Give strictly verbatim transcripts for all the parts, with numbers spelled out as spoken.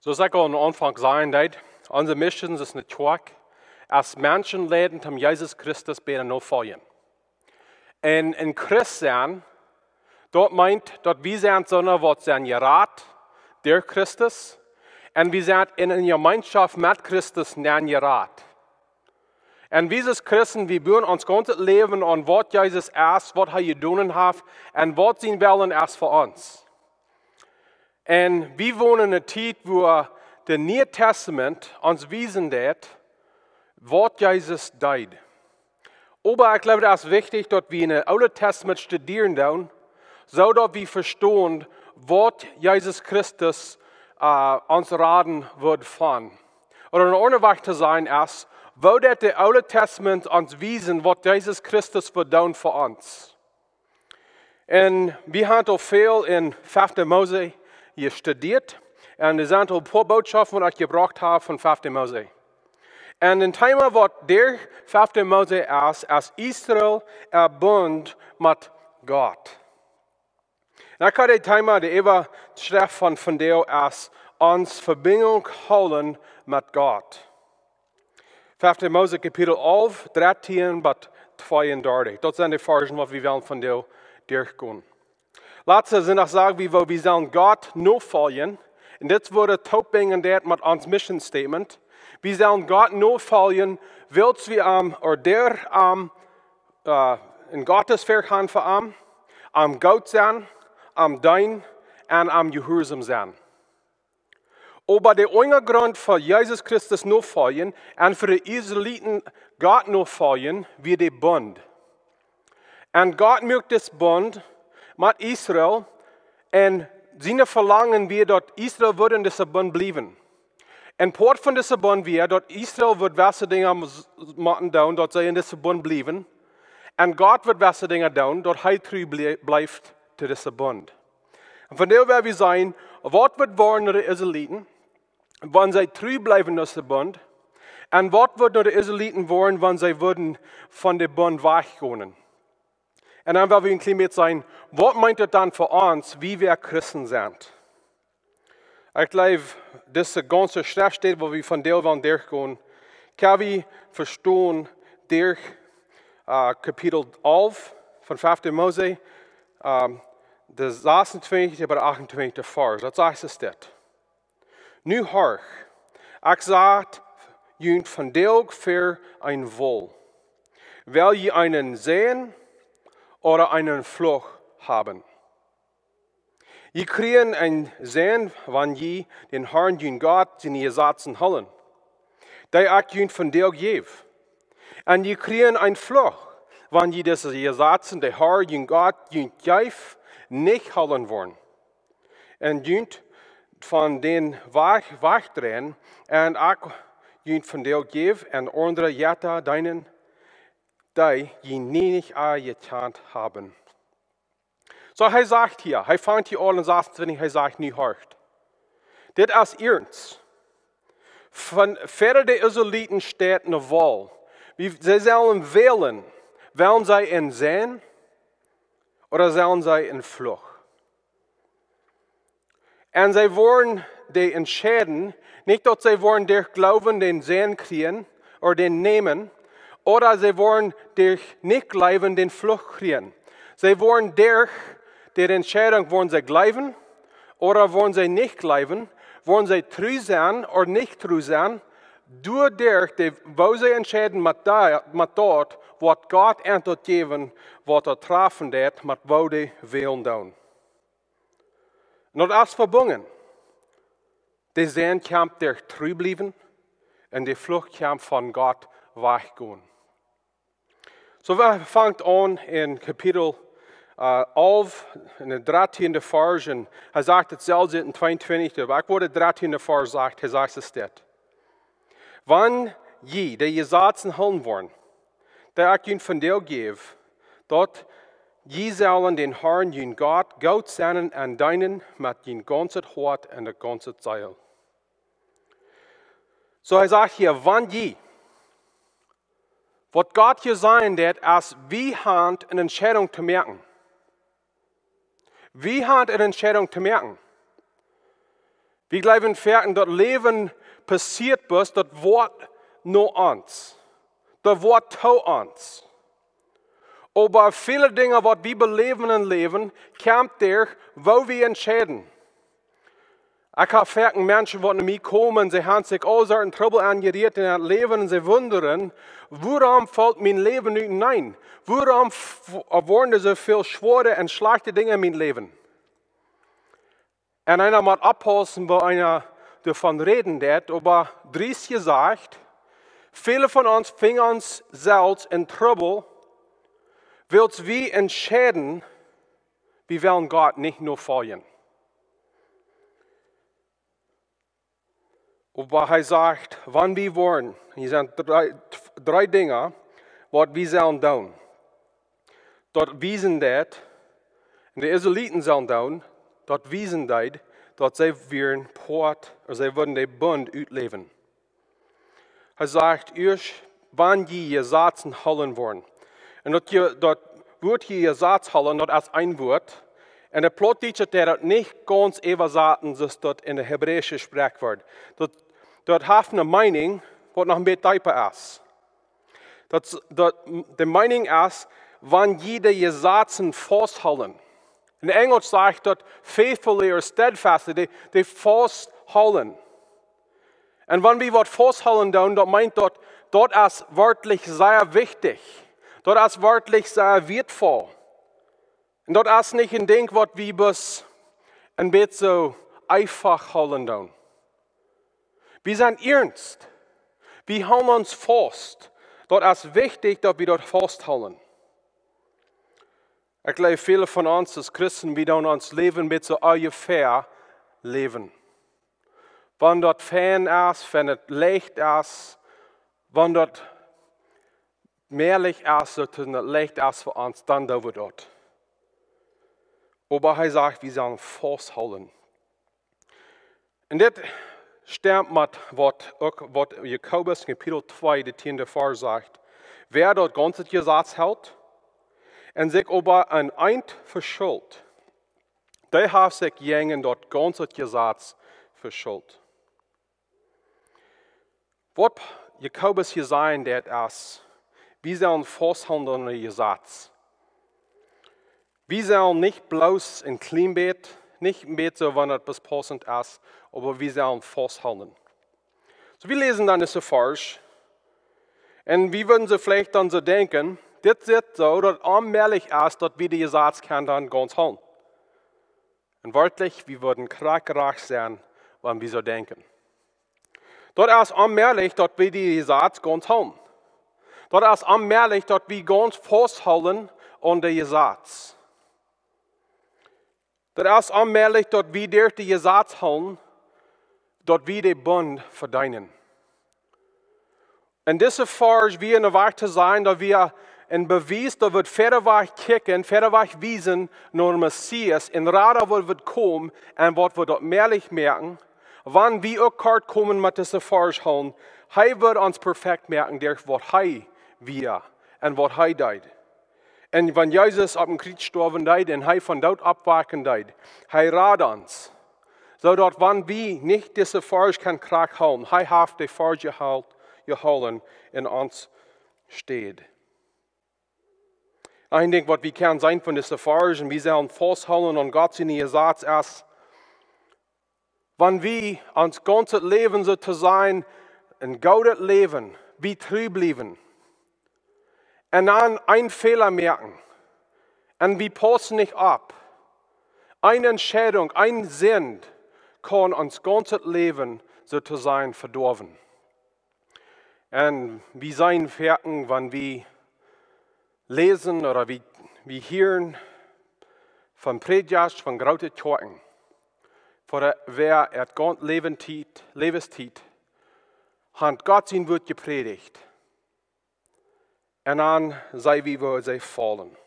Soo aus ekj aul aum Aunfank säd, daut onse Mission es nich, aus Menschen leiden, om Jesus Christus bäta notofoljen. Un een Christ sennen, daut meent, daut wie sent soone, waut sent jerat derch Christus, un wie sent en eene Jemeenschoft met Christus nenjerat. Un wie aus Christen, wie buen ons gaunzet Läwen aun waut Jesus es, waut hee jedonen haft un waut sien Wellen es fa ons. Un wie wonen en eene Tiet, wua daut Niee Tastament ons wiesen deit, waut Jesus deed. Oba ekj jleew, daut es wichtich, daut wie daut Oole Tastament studieren doonen, soo daut wie vestonen, waut Jesus Christus, äh, ons raden woat von. Ooda een aundra Wajch to sajen es, woo daut Oole Tastament ons wiesen, waut Jesus Christus woat doonen fa ons. Un wie haben aul väl en fefte Mose jestudieet. Un doa sent aul een poa Bootschoften, waut ekj jebrocht hab von fefte Mose. Un een Thema, waut derch fefte Mose es, es Israel äa Bunt met Gott. Un ekj hab daut Thema, de Äwaschreft von vondoag es: Ons Vebinjunk hoolen met Gott. Fefte Mose Kapitel alf, dartieen bat tweeundartich. Daut sent de Varzen, waut wie wellen vondoag derchgonen. Latsten Sindach säd wie, woo wie sellen Gott nofoljen. Un dit woat toopbrinjen daut met ons Mission Statement. Wie sellen Gott nofoljen, wiels wie am, ooda derch am, äh, en Gottes Wajch gonen fa am, am goot sennen, am deenen un am jehuarsom sennen. Oba de Unjagrunt fa Jesus Christus nofoljen un fa de Israeliten Gott nofoljen, wia de Bunt. Un Gott muak disen Bunt met Israel un sien Velangen wia, daut Israel wudd en disen Bunt bliewen. Un Poat von disen Bunt wia, daut Israel wudd jewesse Dinja mus-, motten doonen, daut see en disen Bunt bliewen. Un Gott wudd jewesse Dinja doonen, daut hee tru blie-, blift to disen Bunt. Un vondoag woa wie seenen, waut woat woaren no de Israeliten, wan see tru bliewen no disen Bunt? Un waut woat no de Israeliten woaren, wan see wudden von dän Bunt wajchgonen? Un dan woa wie een kjlien bät seenen, waut meent daut dan fa ons, woo wie Christen sent? Ekj jleew, dise gaunze Schreftstäd, wua wie vondoag wellen derchgonen, kjenn wie vestonen derch, äh, Kapitel alf von fefte Mose, ähm, de sasuntwintichste bat de achtuntwintichste Varsch. Daut sajcht dit: Nu horcht, ekj saj junt vondoag ver een Wol. Well jie eenen Säajen ooda eenen Fluch haben? Jie kjrieen een Säajen, wan jie dän Herrn, jun Gott, siene Jesazen hoolen, dee ekj junt vondoag jäw. Un jie kjrieen een Fluch, wan jie dise Jesazen, dee Herr, jun Gott, junt jeft, nich hoolen woaren. Un junt von dän Wajch, wajchdreien, un ekj junt vondoag jäw, un aundre Jetta deenen, dee jie nie nich aunjekjant haben. Soo, hee sajcht hia, hee fangt hia aul en sasuntwintich, hee sajcht: Nu horcht. Dit es iernst. Von, ver de Israeliten steit eene Wol. Wie, see sellen wälen, wellen see een Säajen ooda sellen see een Fluch? Un see woaren dee entscheiden, nich daut see woaren derch Gloowen dän Säajen kjrieen ooda dän nämen, ooda see woaren derch nich Gloowen dän Fluch kjrieen. See woaren derch de Entscheidunk, woaren see gloowen ooda woaren see nich gloowen, woaren see tru sennen ooda nich tru sennen, doaderch de, woo see entscheiden met da-, met daut, woat Gott Auntwuat jäwen, waut daut trafen deit, met woo dee wälen doonen. Un daut es vebungen. De Säajen kjemt derch tru bliewen un de Fluch kjemt von Gott wajchgonen. Soo, wie fangen aun en Kapitel, äh, alf, en dän dartieenden Varsch. Un hee sajcht daut selfst en tweeuntwintich, oba ekj wudd dän dartieenden Varsch sajen, hee sajcht es dit: Wan jie de Jesazen hoolen woaren, dee ekj junt vondoag jäw, daut jie sellen dän Herrn, jun Gott, goot sennen un deenen met jun gaunzet Hoat un de gaunze Seel. Soo, hee sajcht hia, wan jie. Waut Gott hia sajen deit, es, wie haben eene Entscheidunk to moaken. Wie haben eene Entscheidunk to moaken. Wie jleewen foaken, daut Läwen passieet bloos, daut woat no ons. Daut woat to ons. Oba väle Dinja, waut wie beläwen em Läwen, kjemt doa, woo wie entscheiden. Ekj hab foaken Menschen, waut no mie komen, see haben sikj aul soone Trubbel aunjerieet en äa Läwen un see wundren: Wuarom felt mien Läwen nu nein? Wuarom woaren doa soo väl schwoare un schlajchte Dinja en mien Läwen? Un eena mott oppaussen, woo eena doavon räden deit, oba dreist jesajcht, väle von ons finjen ons selfst en Trubbel, wiels wie entscheiden, wie wellen Gott nich nofoljen. Oba hee sajcht, wan wie woaren, hia sent dree, dree Dinja, waut wie sellen doonen. Daut wiesen deit, un de Israeliten sellen doonen, daut wiesen deed, daut see wieren Poat, ooda see wudden dän Bunt utläwen. Hee sajcht ieescht, wan jie Jesazen hoolen woaren. Un daut jie, daut Wuat hia Jesaz hoolen, daut es een Wuat. Un de Plautdietsche deit daut nich gaunz äwasaten, soo aus daut en de hebräische Sproak woat. Daut, daut haft eene Meenunk, waut noch een bät deepa es. Daut, daut, de Meenunk es, wan jie de Jesazen fausthoolen. En Enjelsch sajcht daut faithfully or steadfastly, dee, dee fausthoolen. Un wan wie waut fausthoolen doonen, daut meent daut, daut es werkjlich sea wichtich. Daut es werkjlich sea wieetvoll. Un daut es nich een Dinkj, waut wie bloos een bät soo eefach hoolen doonen. Wie sent iernst. Wie hoolen ons faust. Daut es wichtich, daut wie daut fausthoolen. Ekj jleew, väle von ons aus Christen, wie doonen ons Läwen met soo onjefäa läwen. Wan daut fein es, wan et leicht es, wan daut mäajlich es, daut et leicht es fa ons, dan doo wie daut. Oba hee sajcht, wie sellen fausthoolen. Un dit stemt met waut uk, waut Jakobus Kapitel twee, de tieende Varsch sajcht: Wäa daut gaunze Jesaz helt un sikj oba aun eent veschult, dee haft sikj jäajen daut gaunze Jesaz veschult. Waut Jakobus hia sajen deit es, wie sellen fausthoolen aun daut Jesaz. Wie sellen nich bloos een kjlien bät, nich een bät soo, wan et bloos paussent es, oba wie sellen fausthoolen. Soo, wie läsen dan dise Varsch. Un wie wudden soo veleicht dan soo denkjen, dit sitt soo, daut et onmäajlich es, daut wie daut Jesaz kjennen dan gaunz hoolen. Un werkjlich, wie wudden krakjt rajcht sennen, wan wie soo denkjen. Daut es onmäajlich, daut wie daut Jesaz gaunz hoolen. Daut es onmäajlich, daut wie gaunz fausthoolen aun daut Jesaz. Daut es onmäajlich, daut wie derch daut Jesaz hoolen, daut wie dän Bunt vedeenen. Un dise Varsch wia een Wajch to sajen, daut wia een Bewies, daut wie wieda wajch kjikjen, wieda wajch wiesen no dän Messias, un Rada, waut woat komen un waut woat daut mäajlich moaken, wan wie uk kort komen met dise Varsch hoolen, hee woat ons perfekt moaken derch waut hee wia un waut hee deed. Un wan Jesus opp een Kjriez stoawen deed un hee von doot oppwaken deed, hee rad ons. Soo daut wan wie nich dise Varsch kjennen krakjt hoolen, hee haft dee Varsch jehoolt, jehoolen en ons Städ. Een Dinkj, waut wie kjennen seenen von dise Varsch, un wie sellen fausthoolen aun Gott sien Jesaz es, wan wie ons gaunzet Läwen soo to sajen, een goodet Läwen, wie tru bliewen, un dan een Fäla moaken, un wie paussen nich opp, eene Entscheidunk, eene Sind, kaun ons gaunzet Läwen soo to sajen vedoawen. Un wie seenen foaken, wan wie läsen ooda wie, wie hieren von Prädjasch von groote Kjoakjen, fa wäa äa gaunze Läwen Tiet, Läwenstiet, haft Gott sien Wuat jeprädicht. Un dan see wie, woo see faulen.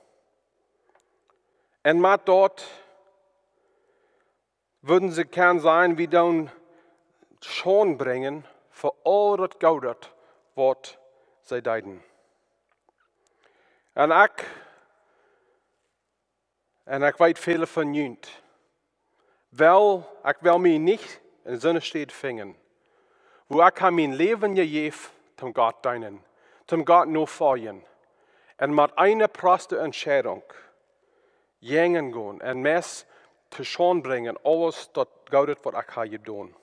Un met daut wudden see kjennen seenen, wie doonen Schaund brinjen fa aul daut Goodet, waut see deeden. Un ekj, un ekj weet, väle von junt, well, ekj well mie nich en soone Städ finjen, wua ekj ha mien Läwen jejäft, toom Gott deenen, toom Gott nofoljen, un met eene proste Entscheidunk jäajen gonen un mie to Schaund brinjen, aules daut Goodet, waut ekj ha jedonen.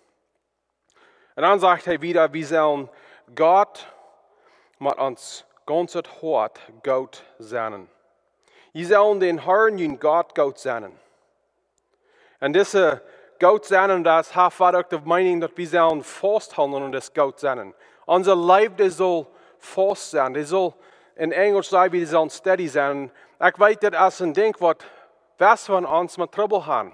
Un dan sajcht hee wada, wie sellen Gott met ons gaunzet Hoat goot sennen. Jie sellen dän Herrn, jun Gott, goot sennen. Un dise goot sennen, daut haft wada uk de Meenunk, daut wie sellen fausthoolen aun dit goot sennen. Onse Leew, dee saul faust sennen. Dee saul, en Enjlisch saj wie, dee saul steady sennen. Ekj weet, daut es een Dinkj, waut wese von ons met Trubbel han.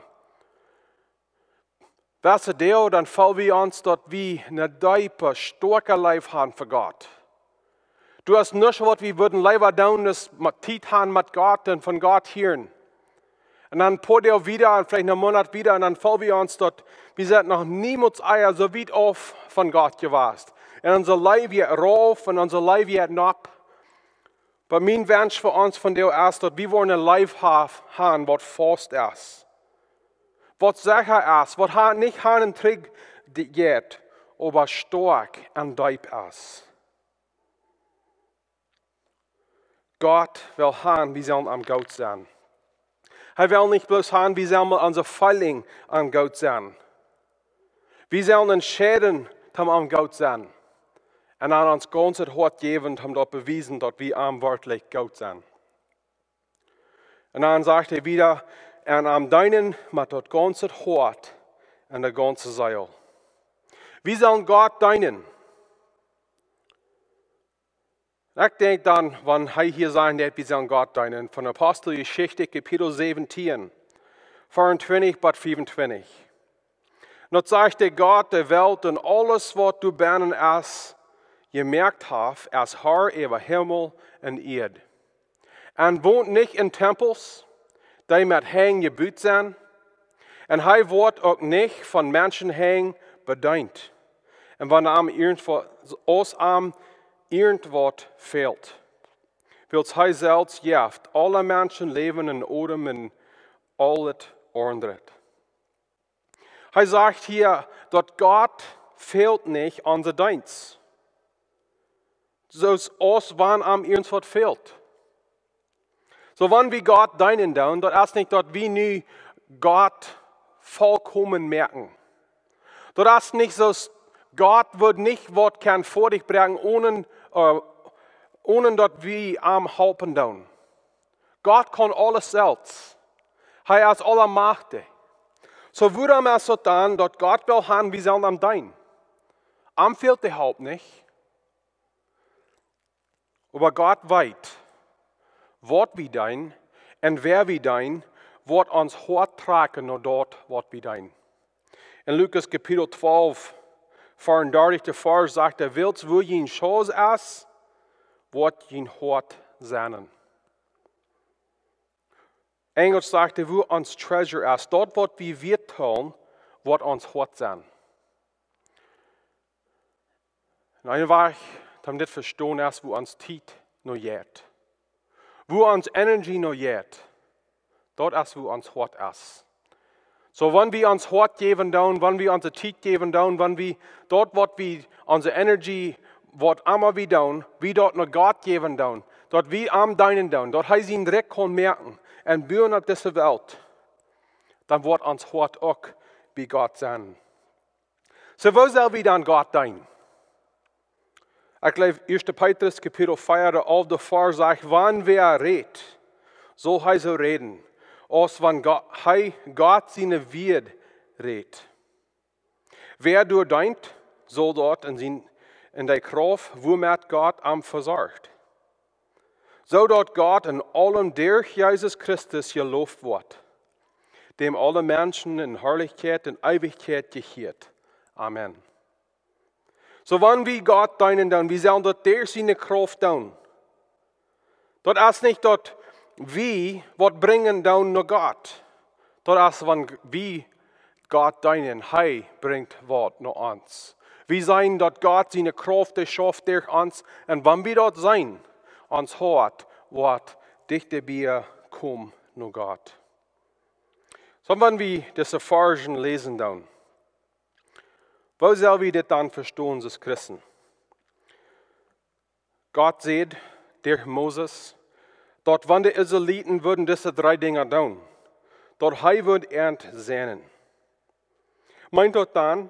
Wese Deel, dan feel wie ons, daut wie eene deepe, stoakje Leew han fa Gott. Daut es nuscht, waut wie wudden leewa doonen, es met Tiet han met Gott un von Gott hieren. Un dan een poa Doag wieda un veleicht een Moonat wieda un dan feel wie ons, daut wie sent noch niemols ea soo wiet auf von Gott jewast. Un onse Leew jeit rauf un onse Leew jeit nopp. Oba mien Wunsch fa ons vondoag es, daut wie woaren eene Leew ha-, han, waut faust es, waut secha es, waut ha-, nich han un trigj jeit, oba stoakj un deep es. Gott well han, wie sellen am goot sennen. Hee well nich bloos han, wie sellen met onse Feelinj am goot sennen. Wie sellen entscheiden, toom am goot sennen. Un aun ons gaunzet Hoat jäwen, toom daut bewiesen, daut wie am werkjlich goot sent. Un dan sajcht hee wada, un am deenen met daut gaunze Hoat un de gaunze Seel. Wie sellen Gott deenen. Ekj denkj dan, wan hee hia sajcht, daut wie sellen Gott deenen, von Aposteljeschicht, Kapitel säwentieen, veeauntwintich bat fiefuntwintich. Daut sajcht, de Gott de Welt un aules, waut doa bennen es, jemoakt haft, es Herr äwa Himmel un Ieed. Un wont nich en Tempels, dee met Henj jebut sent. Un hee woat uk nich von Menschen Henj bedeent. Un wan am irjentwaut, aus am irjentwaut fält. Wiels hee selfst jeft aule Menschen Läwen un Odem un aul daut aundre. Hee sajcht hia, daut Gott fält nich aun de Deenst. Soo aus wan am irjentwaut fält. Soo wan wie Gott deenen doonen, daut es nich, daut wie nu Gott volkomen moaken. Daut es nich soo, Gott woat nich waut kjennen foadich brinjen, onen, äh, onen daut wie am halpen doonen. Gott kaun aules selfst. Hee es aulmajchtich. Soo wuarom es daut dan, daut Gott well han, wie sellen am deenen? Am fält de Help nich. Oba Gott weet, waut wie deenen un wäa wie deenen, woat ons Hoat trakjen no daut, waut wie deenen. En Lukas Kapitel twalf, veeaundartich, de Varsch sajcht, wiels wua jun Schauss es, woat jun Hoat sennen. Enjlisch sajcht hee, wua ons treasure es, daut waut wie wieet hoolen, woat ons Hoat sennen. Un een Wajch, om dit vestonen es, wua ons Tiet no jeit. Wua ons Energie no jeit. Daut es wua ons Hoat es. Soo wan wie ons Hoat jäwen doonen, wan wie onse Tiet jäwen doonen, wan wie daut waut wie, onse Energie, waut emma wie doonen, wie daut no Gott jäwen doonen, daut wie am deenen doonen, daut hee sien Rikj kaun moaken un buen opp dise Welt, dan woat ons Hoat uk bie Gott sennen. Soo woo sell wie dan Gott deenen? Ekj jleew, Ieeschte Petrus Kapitel vea, de alfte Varsch sajcht, wan wäa rät, saul hee soo räden, aus wan Gott, hee Gott siene Wieed rät. Wäa doa deent, saul daut en sien, en de Krauft, wuamet Gott am vesorcht. Soo daut Gott en aulem derch Jesus Christus jelooft woat, däm aule Menschen en Harlichkjeit un Eewichkjeit jehieet. Amen. Soo wan wie Gott deenen doonen, wie sellen daut derch siene Krauft doonen. Daut es nich daut wie waut brinjen doonen no Gott. Daut es wan wie Gott deenen, hee brinjt waut no ons. Wie seenen daut Gott siene Krauft, dee schauft derch ons. Un wan wie daut seenen, ons Hoat woat dichta bie komen no Gott. Soo wan wie dise Varschen läsen doonen. Woo sell wie dit dan vestonen aus Christen? Gott säd derch Moses, daut wan de Israeliten wudden dise dree Dinja doonen, daut hee wudd an säajnen. Meent daut dan,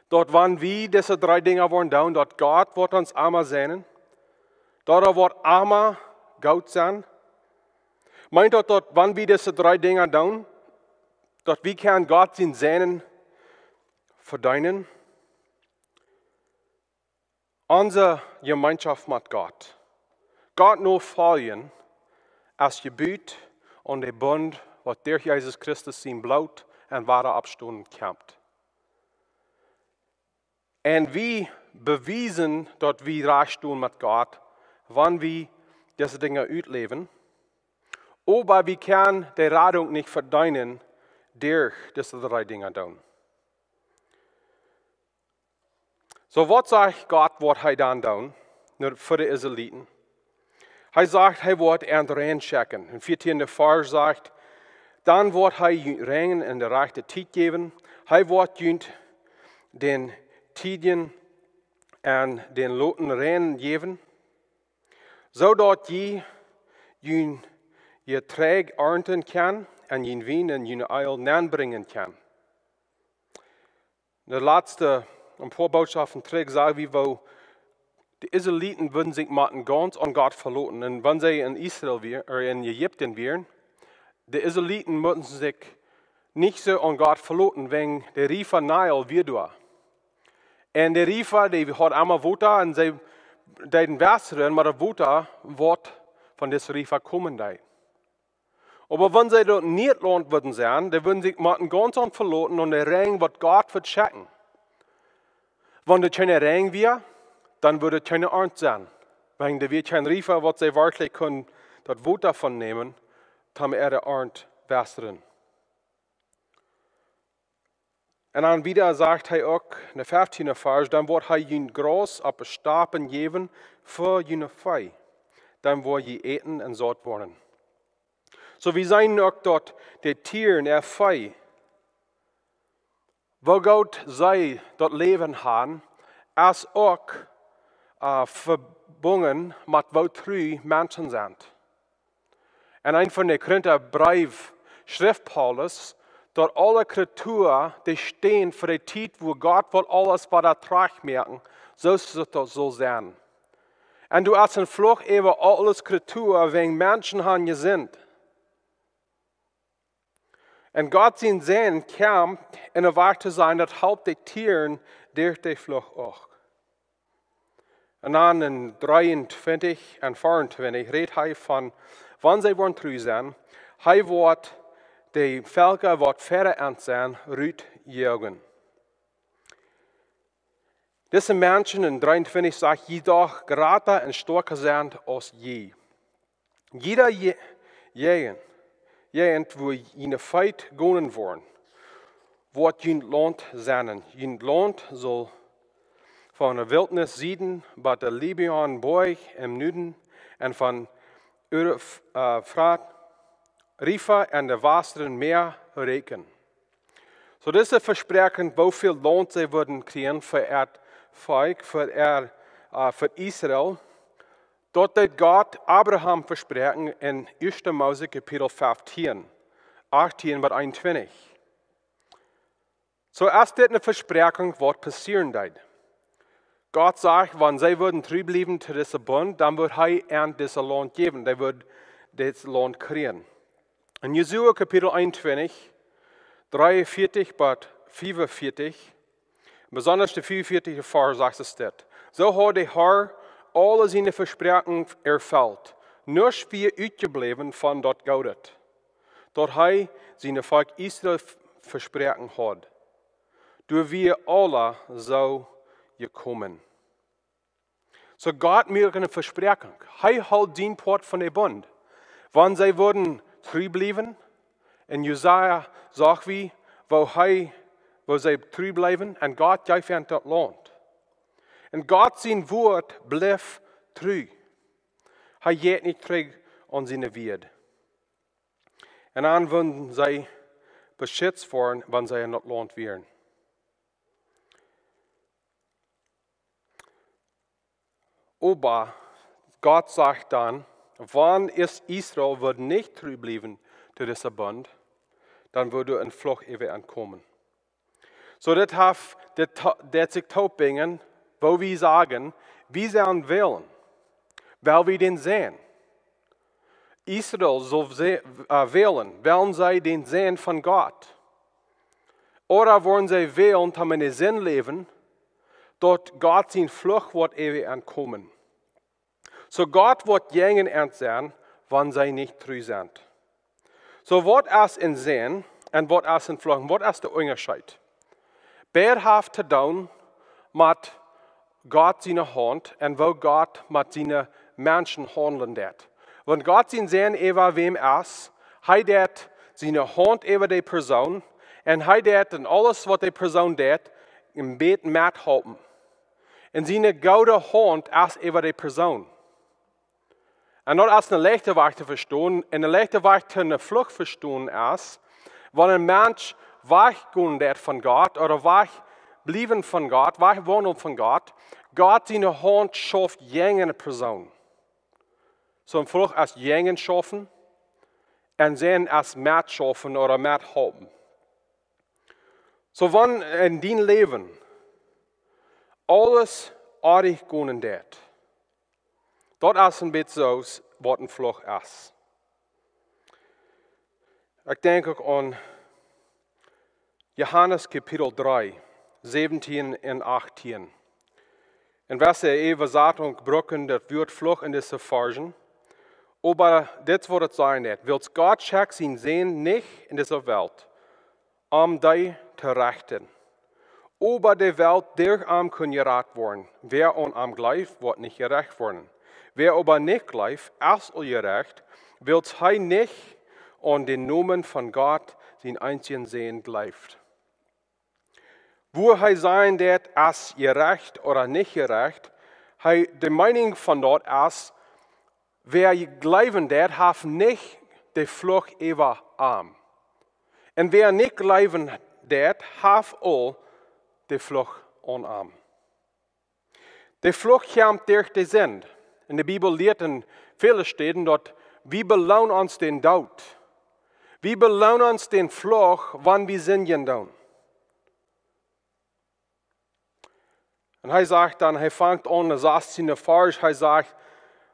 daut wan wie dise dree Dinja woaren doonen, daut Gott woat ons emma säajnen, daut et woat emma goot sennen? Meent daut, daut wan wie dise dree Dinja doonen, daut wie kjennen Gott sien Säajen vedeenen? Onse Jemeenschoft met Gott, Gott nofoljen, es jebut aun dän Bunt, waut derch Jesus Christus sien Bloot un Wadaoppstonen kjemt. Un wie bewiesen, daut wie rajcht stonen met Gott, wan wie dise Dinja utläwen. Oba wie kjennen de Radunk nich vedeenen derch dise dree Dinja doonen. Soo, waut sajcht Gott, waut hee dan doonen, nu fa de Israeliten? Hee sajcht, hee woat an reinschekjen. Em vieetieenden Varsch sajcht, dan woat hee junt Räajen en de rajchte Tiet jäwen. Hee woat junt dän tiedjen un dän loten Räajen jäwen, soo daut jie jun Jeträajd arnten kjennen un jun Wien un jun Eelj nenbrinjen kjennen. De latste, een poa Bootschoften trigj, sag wie, woo de Israeliten wudden sikj motten gaunz aun Gott veloten. Un wan see en Israel wieren, ooda en Ägipten wieren, de Israeliten musten sikj nich soo aun Gott veloten, wäajen de Riefa Nil wia doa. Un de Riefa, dee haud emma Wota un see deeden wessren, oba daut Wota, waut von dise Riefa komen deed. Oba wan see daut nich Launt wudden sennen, dee wudden sikj motten gaunz aun veloten aun de Räajen, waut Gott wudd schekjen. Wan doa kjeene Räajen wia, dan wudd doa kjeene Arnt sennen. Wäajen doa wia kjeen Riefa, waut see werkjlich kunnen daut Wota von nämen, om äare Arnt wessren. Un dan wieda sajcht hee uk, en de fieftieende Varsch, dan woat hee junt Graus opp de Stapen jäwen fa june Vee. Dan woa jie äten un saut woaren. Soo, wie seenen uk daut de Tieren, äa Vee, woo goot see daut Läwen haben, es uk, äh, vebungen met woo tru Menschen sent. En een von de Korinta Breew schrift Paulus, daut aule Kreatua, dee steit fa de Tiet, wua Gott woat aules wada trajcht moaken, soo aus daut saul sennen. Un doa es een Fluch äwa aule Kreatua, wäajen Menschen haben jesindicht. Un Gott sien Säajen kjemt, om wahr to sennen, daut halpt de Tieren derch de Fluch uk. Un dan en dreeuntwintich un veeruntwintich rät hee von, wan see woaren tru sennen, hee woat de Velkja, waut wieda aun sent, rutjoagen. Dise Menschen en dreeuntwintich sajcht, jie doch jrata un stoakja sent aus jie. Jieda Je-, Jäajent, Jäajent, wua june Feet gonen woaren, woat jun Launt sennen. Jun Launt saul von de Wiltnis Sieden bat de Libanon Boajch em Norden un von Euf-, äh, Frat Riefa un de Wastren Mäa rieekjen. Soo, dise Vespräakjunk, woo väl Launt see wudden kjrieen fa äa Volkj, fa äa, äh, fa Israel, daut deed Gott Abraham vespräakjen en ieeschte Mose Kapitel fieftien, achtieen bat eenuntwintich. Soo es dit eene Vespräakjunk, waut passieren deed. Gott säd, wan see wudden tru bliewen to dise Bunt, dan wudd hee an dise Launt jäwen, dee wudd dit Launt kjrieen. En Josua Kapitel eenuntwintich, dreeuntwintich bat fiefuntwintich, besonda de fiefuntwintichste Varsch sajcht dit: Soo haud de Herr aule siene Vespräakjunk erfelt. Nuscht wia utjebläwen von daut Goode, daut hee sien Volkj Israel v-, vesproaken haud. Doa wia aules soo jekomen. Soo Gott muak eene Vespräakjunk. Hee hilt sien Poat von dän Bunt. Wan see wudden tru bliewen, en Jesaja sag wie, woo hee, woo see tru bleewen, un Gott jeef an daut Launt. Un Gott sien Wuat blift tru. Hee jeit nich trigj aun siene Wieed. Un dan wudden see beschitzt woaren, wan see en daut Launt wieren. Oba Gott sajcht dan: Wan es Israel wudd nich tru bliewen to disen Bunt, dan wudd een Fluch äwa an komen. Soo, dit haft, dit, dit sikj toop binjen, woo wie sajen, wie sellen wälen, well wie dän Sän. Israel sull se-, äh, wälen, wellen see dän Sän von Gott? Ooda woaren see wälen, toom en de Sind läwen, daut Gott sien Fluch woat äwa an komen? Soo Gott woat jäajen an sennen, wan see nich tru sent. Soo waut es een Sän un waut es een Fluch? Waut es de Unjascheet? Beid haft to doonen met Gott siene Haunt un woo Gott met siene Menschen haundlen deit. Wan Gott sien Sän äwa wäm es, hee deit siene Haunt äwa de Persoon un hee deit en aules waut de Persoon deit, een bät methalpen. Un siene goode Haunt es äwa de Persoon. Un daut es een leichta Wajch to vestonen. Un een leichta Wajch to een Fluch vestonen es, wan een Mensch wajchgonen deit von Gott ooda wajchbliewen von Gott, wajchwaundlen von Gott, Gott siene Haunt schauft jäajen eene Persoon. Soo een Fluch es jäajen schaufen un Sän es metschaufen ooda methalpen. Soo wan en dien Läwen aules oajch gonen deit, daut es een bät soo aus waut een Fluch es. Ekj denkj uk aun Johanes Kapitel dree, säwentieen un achtieen. Un woo see äwasat brucken daut Wuat Fluch en dise Varschen, oba dit woat et sennen, daut wiels Gott schekjt sienen Sän nich en dise Welt, om dee to rechten. Oba de Welt derch am kunn jerat woaren. Wäa aun am jleeft, woat nich jerecht woaren. Wäa oba nich jleeft, es aul jerecht, wiels hee nich aun dän Nomen von Gott sienen eensjen Sän jleeft. Woo hee sajen deit, es jerecht ooda nich jerecht, hee, de Meenunk von daut es, wäa jleewen deit, haft nich de Fluch äwa am. Un wäa nich jleewen deit, haft aul de Fluch aun am. De Fluch kjemt derch de Sind. Un de Bibel lieet en väle Städen daut wie beloonen ons dän Doot. Wie beloonen ons dän Fluch, wan wie sindjen doonen. Un hee sajcht dan, hee fangt aun, de sastiende Varsch, hee sajcht: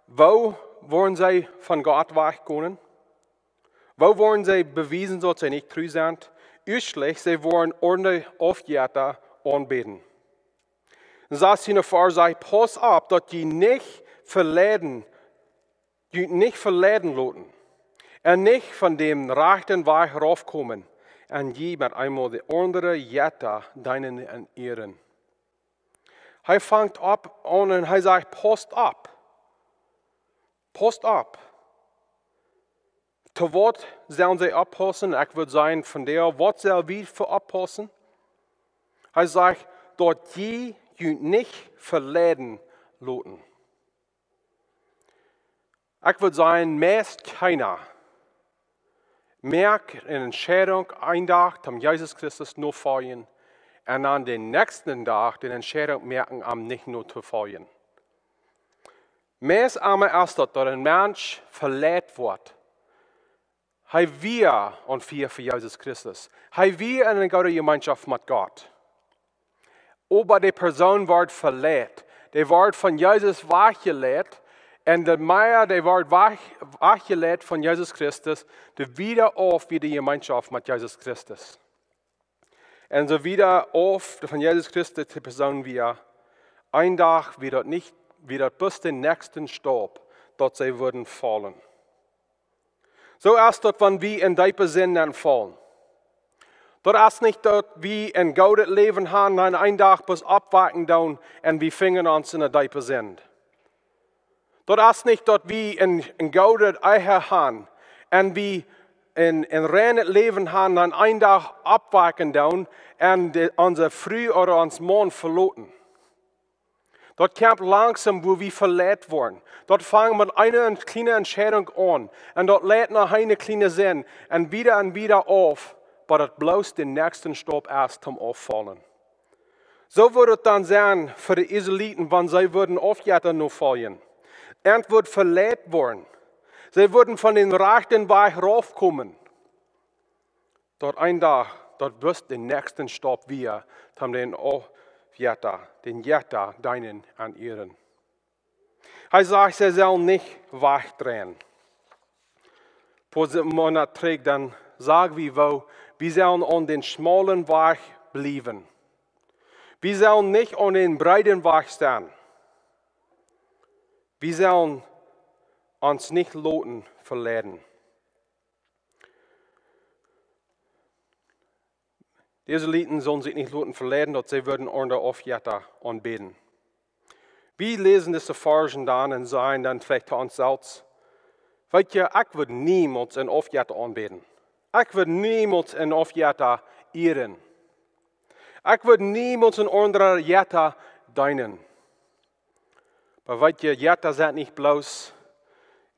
Woo woaren see von Gott wajchgonen? Woo woaren see bewiesen, daut see nich tru sent? Ieeschtlich, see woaren aundre Aufjetta aunbäden. Un sastiende Varsch sajcht: Pausst opp, daut jie nich veleiden, junt nich veleiden loten un nich von dän rajchten Wajch raufkomen un jie met eemol de aundre Jetta deenen un ieren. Hee fangt opp aun un hee sajcht: Pausst opp. Pausst opp. To waut sellen see oppaussen? Ekj wudd sajen, von doa, waut sell wie fa oppaussen? Hee sajcht, daut jie junt nich veleiden loten. Ekj wudd sajen, meist kjeena moakt eene Entscheidunk een Dach, om Jesus Christus notofoljen, un dan dän näakjsten Dach de Entscheidunk moaken, am nich notofoljen. Meist emma es daut, daut een Mensch veleit woat. Hee wia aun Fia fa Jesus Christus. Hee wia en eene goode Jemeenschoft met Gott. Oba de Persoon wort veleit. Dee wort von Jesus wajchjeleit. Un de mea dee wort wajch-, wajchjeleit von Jesus Christus, de wieda auf wia de Jemeenschoft met Jesus Christus. Un soo wieda auf von Jesus Christus de Persoon wia, een Dach wia daut nich, wia daut bloos dän näakjsten Staup, daut see wudden faulen. Soo es daut, wan wie en deepe Sind nenfaulen. Daut es nich, daut wie een goodet Läwen haben un een Dach bloos oppwaken doonen un wie finjen ons en eene deepe Sind. Daut es nich, daut wie een, een goodet Ehe haben un wie een, een reinet Läwen haben un een Dach oppwaken doonen un de, onse Fru ooda ons Maun veloten. Daut kjemt langsom, wua wie veleit woaren. Daut fangt met eene kjliene Entscheidunk aun. Un daut leit no eene kjliene Sind. Un wieda un wieda auf, bat daut bloos dän näakjsten Staup es, om auffaulen. Soo wudd et dan sennen fa de Israeliten, wan see wudden Aufjetta nofoljen. An wudd veleit woaren. See wudden von dän rajchten Wajch raufkomen. Daut een Dach, daut wist dän näakjsten Staup wia, toom dän Aufjetta, dän Jetta deenen un ieren. Hee sajcht, see sellen nich wajchdreien. Fa dise Moonat trigj, dan sag wie, woo, wie sellen aun dän schmaulen Wajch bliewen. Wie sellen nich aun dän breeden Wajch sennen. Wie sellen ons nich loten veleiden. De Israeliten sullen sikj nich loten veleiden, daut see wudden aundre Aufjetta aunbäden. Wie läsen dise Varschen dan un sajen dan veleicht to ons selfst: "Weet jie, ekj wudd niemols een Aufjetta aunbäden. Ekj wudd niemols een Aufjetta ieren. Ekj wudd niemols een aundren Jetta deenen." Oba weet jie, Jetta sent nich bloos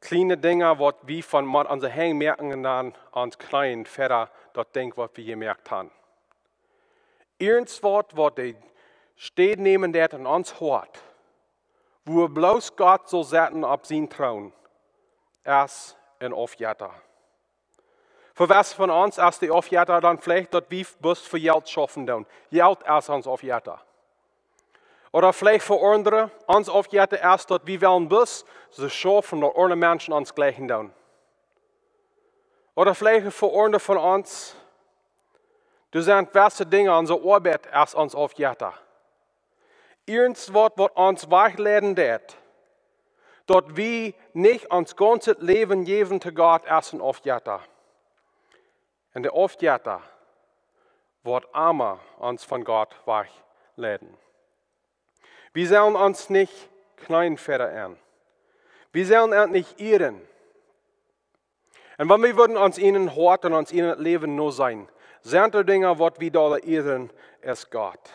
kjliene Dinja, waut wie von met onse Henj moaken un dan ons kjneeen ver daut Dinkj, waut wie jemoakt haben. Irjentwaut, waut de Städ nämen deit en ons Hoat, wua bloos Gott saul setten opp sienen Troon, es een Aufjetta. Fa wäa von ons es de Aufjetta dan veleicht, daut wie bloos fa Jelt schaufen doonen? Jelt es ons Aufjetta. Ooda veleicht fa aundre, ons Aufjetta es, daut wie wellen bloos soo schaufen, daut aundre Menschen ons jlikjen doonen. Ooda veleicht fa aundre von ons, doa sent jewesse Dinja, onse Oabeit es ons Aufjetta. Irjentwaut, waut ons wajchleiden deit, daut wie nich ons gaunzet Läwen jäwen to Gott, es een Aufjetta. Un de Aufjetta woat emma ons von Gott wajchleiden. Wie sellen ons nich kjneeen ver an. Wie sellen an nich ieren. Un wan wie wudden ons eenen Hoat un ons eenen Läwen no sennen, sent doa Dinja, waut wie dolla ieren aus Gott?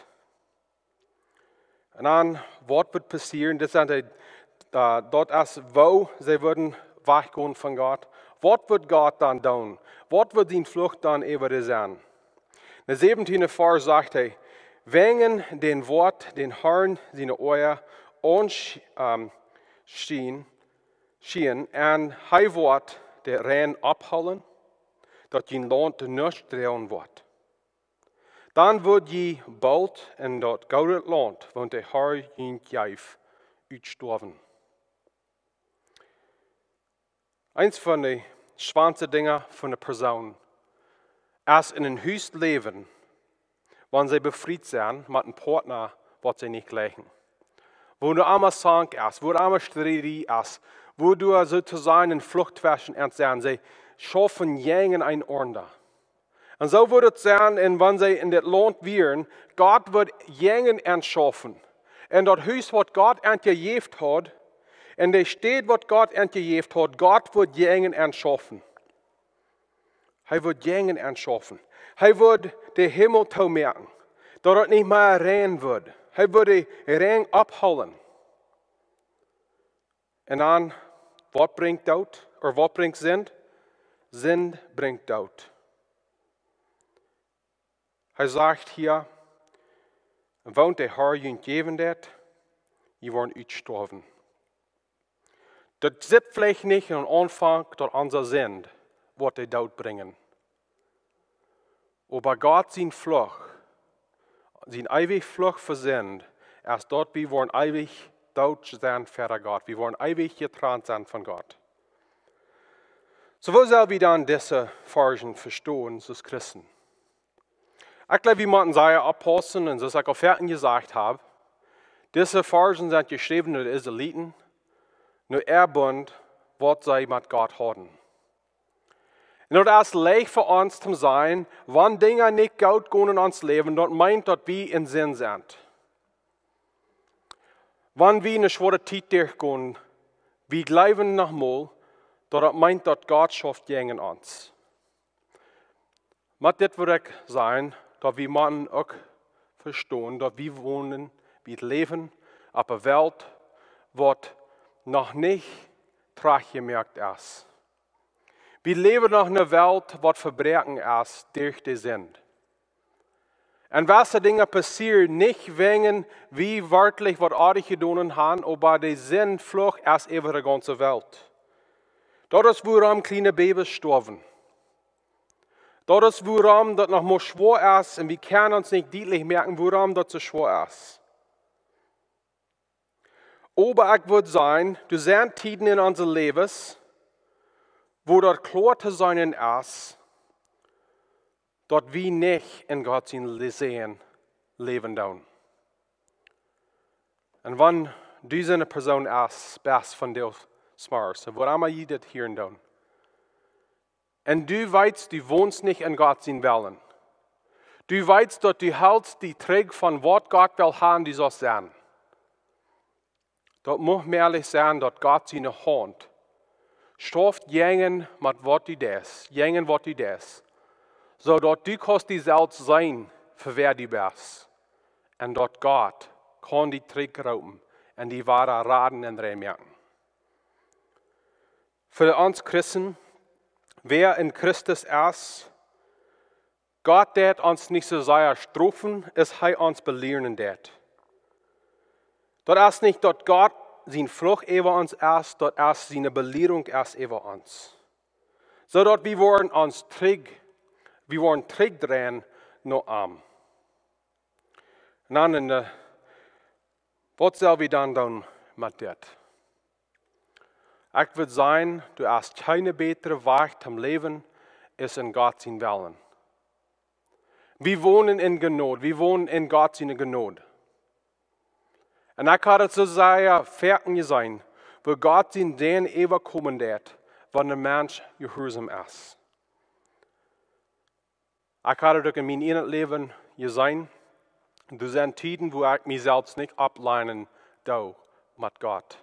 Un dan, waut woat passieren? Dit sent de, äh, daut es, woo see wudden wajchgonen von Gott. Waut woat Gott dan doonen? Waut woat sien Fluch dan äwa dee sennen? Em säwentieenden Varsch sajcht hee: "Wäajen dän woat dän Harn siene Oaja aunsch-, ähm, schien-, schien, un hee woat de Räajen opphoolen, daut jun Launt nuscht droagen woat. Dan woa jie boolt en daut goode Launt, waut de Har junt jeft, utstoawen." Eent von de schwoaste Dinja von eene Persoon es en een Hus läwen, wan see befriet sent met een Partner, waut see nich jlikjen. Wua doa emma Zank es, wua doa emma Striet es, wua doa soo to sajen een Fluch tweschen an sent, see schaufen jäajen eenaunda. Un soo woat et sennen, un wan see en dit Launt wieren, Gott woat jäajen an schaufen. Un daut Hus, waut Gott an jejäft haud, un de Städ, waut Gott an jejäft haud, Gott woat jäajen an schaufen. Hee woat jäajen an schaufen. Hee woat dän Himmel toomoaken, daut et nich mea räajnen woat. Hee woat dän Räajen opphoolen. Un dan, waut brinjt Doot? Ooda waut brinjt Sind? Sind brinjt Doot. Hee sajcht hia: "Waut de Har junt jäwen deit, jie woaren utstoawen." Daut sitt veleicht nich aum Aunfank, daut onse Sind woat dän Doot brinjen. Oba Gott sien Fluch, sien eewja Fluch fa Sind, es daut wie woaren eewich doot sennen ver Gott. Wie woaren eewich jetrant sennen von Gott. Soo, woo sell wie dan dise Varschen vestonen aus Christen? Ekj jleew, wie motten sea oppaussen, un soo aus ekj aul foaken jesajcht hab, dise Varschen sent jeschräwen no de Israeliten, no äa Bunt, waut see met Gott hauden. Un daut es leicht fa ons to sajen, wan Dinja nich goot gonen en ons Läwen, daut meent, daut wie en Sind sent. Wan wie eene schwoare Tiet derchgonen, wie jleewen noch mol, daut daut meent, daut Gott schauft jäajen ons. Met dit well ekj sajen, daut wie motten uk vestonen, daut wie wonen, wie läwen opp eene Welt, waut noch nich trajchtjemoakt es. Wie läwen noch en eene Welt, waut vebroaken es derch de Sind. Un waut dee Dinja passieren, nich wäajen wie werkjlich waut oajet jedonen haben, oba de Sindfluch es äwa de gaunze Welt. Daut es wuarom kjliene Babys stoawen. Daut es wuarom daut noch mau schwoa es un wie kjennen ons nich dietlich moaken, wuarom daut soo schwoa es. Oba ekj wudd sajen, doa sent Tieden en onse Läwes, wua daut kloa to seenen es, daut wie nich en Gott sien Le-, Säajen läwen doonen. Un wan du soone Persoon es, best vondoag zemorjes, wuarom jie dit hieren doonen, un du weetst, du wonst nich en Gott sien Wellen. Du weetst, daut du helst die trigj von waut Gott well haben, du saust sennen. Daut mott mäajlich sennen, daut Gott siene Haunt schauft, jäajen met waut du deist, jäajen waut du deist, soo daut du kaust die selfst seenen, fa wäa du best. Un daut Gott kaun die trigj roopen un die wada raden un rein moaken. Fa ons Christen, wäa en Christus es, Gott deit ons nich soo sea strofen, aus hee ons belieren deit. Daut es nich daut Gott sien Fluch äwa ons es, daut es siene Belierunk es äwa ons. Soo daut wie woaren ons trigj, wie woaren trigjdreien no am. Un dan, eh, waut sell wie dan doonen met dit? Ekj wudd sajen, doa es kjeen bätra Wajch toom läwen aus en Gott sien Wellen. Wie wonen en Jnod, wie wonen en Gott siene Jnod. Un ekj hab daut soo sea foaken jeseenen, woo Gott sien Säajen äwakomen deit, wan een Mensch jehuarsom es. Ekj hab daut uk en mien ieejnet Läwen jeseenen. Doa sent Tieden, wua ekj mie selfst nich oppleinen doo met Gott.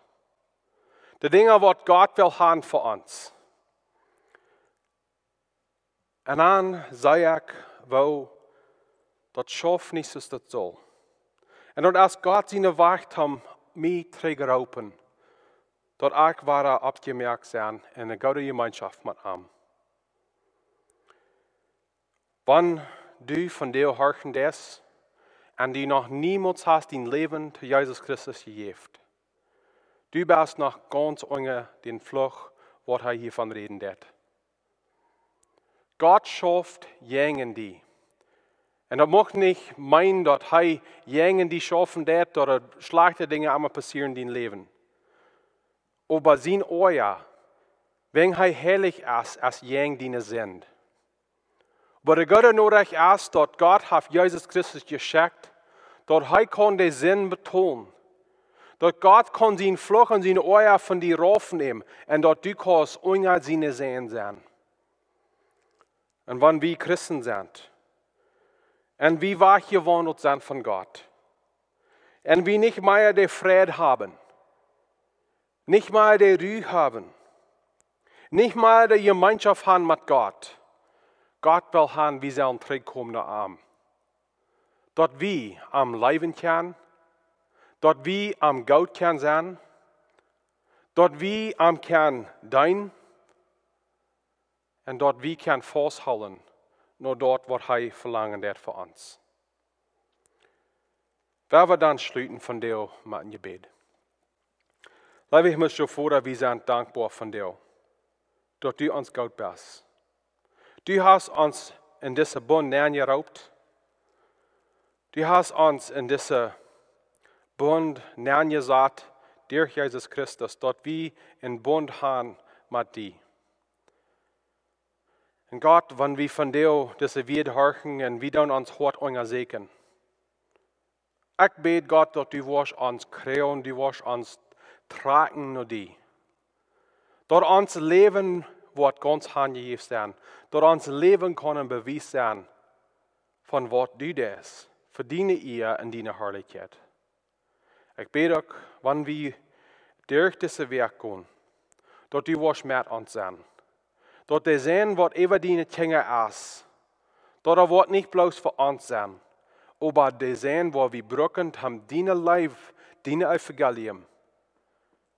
De Dinja, waut Gott well haben fa ons. Un dan see ekj, woo daut schauft nich soo aus daut saul. Un daut es Gott siene Wajch, om mie trigj roopen, daut ekj wada oppjemoakt sie en eene goode Jemeenschoft met am. Wan du vondoag horchen deist un du noch niemols hast dien Läwen to Jesus Christus jejäft, du best noch gaunz unja dän Fluch, waut hee hia von räden deit. Gott schauft jäajen die. Un daut mucht nich meenen, daut hee jäajen die schaufen deit, daut schlajchte Dinja emma passieren en dien Läwen. Oba sien Oaja, wan hee heilich es, es jäajen diene Sind. Oba de goode Norecht es, daut Gott haft Jesus Christus jeschekjt, daut hee kaun de Sind betolen. Daut Gott kaun sien Fluch un sien Oaja von die raufnämen un daut du kaust unja siene Säajen sennen. Un wan wie Christen sent, un wie wajchjewaundelt sent von Gott, un wie nich mea de Fräd haben, nich mea de Ru haben, nich mea de Jemeenschoft haben met Gott. Gott well haben, wie sellen trigjkomen no am. Daut wie am leewen kjennen, daut wie am goot kjennen sennen, daut wie am kjennen deenen, un daut wie kjennen fausthoolen no daut, waut hee velangen deit von ons. Lot ons dan schluten vondoag met een Jebäd. Leewa himlischa Voda, wie sent dankboa vondoag, daut du ons goot best. Du hast ons en disen Bunt nenjeroopt. Du hast ons en disen Bunt nenjesat derch Jesus Christus, daut wie een Bunt haben met die. Un Gott, wan wie vondoag dise Wieed horchen un wie dan ons Hoat unjasäkjen, ekj bäd, Gott, daut du woascht ons kjrieen, du woascht ons trakjen no die. Daut ons Läwen woat gaunz hanjejäft sennen, daut ons Läwen kaun een Bewies sennen von waut du deist, fa diene Ea un diene Harlichkjeit. Ekj bäd uk, wan wie derch dise Wäakj gonen, daut du woascht met ons sennen. Daut de Säajen, waut äwa diene Kjinja es, daut dee woat nich bloos fa ons sennen, oba de Säajen, waut wie brucken, om diene Leew, dien Evangelium,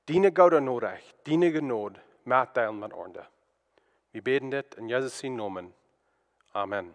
diene goode Norecht, diene Jnod mettodeelen met aundre. Wie bäden dit en Jesus sienen Nomen. Amen.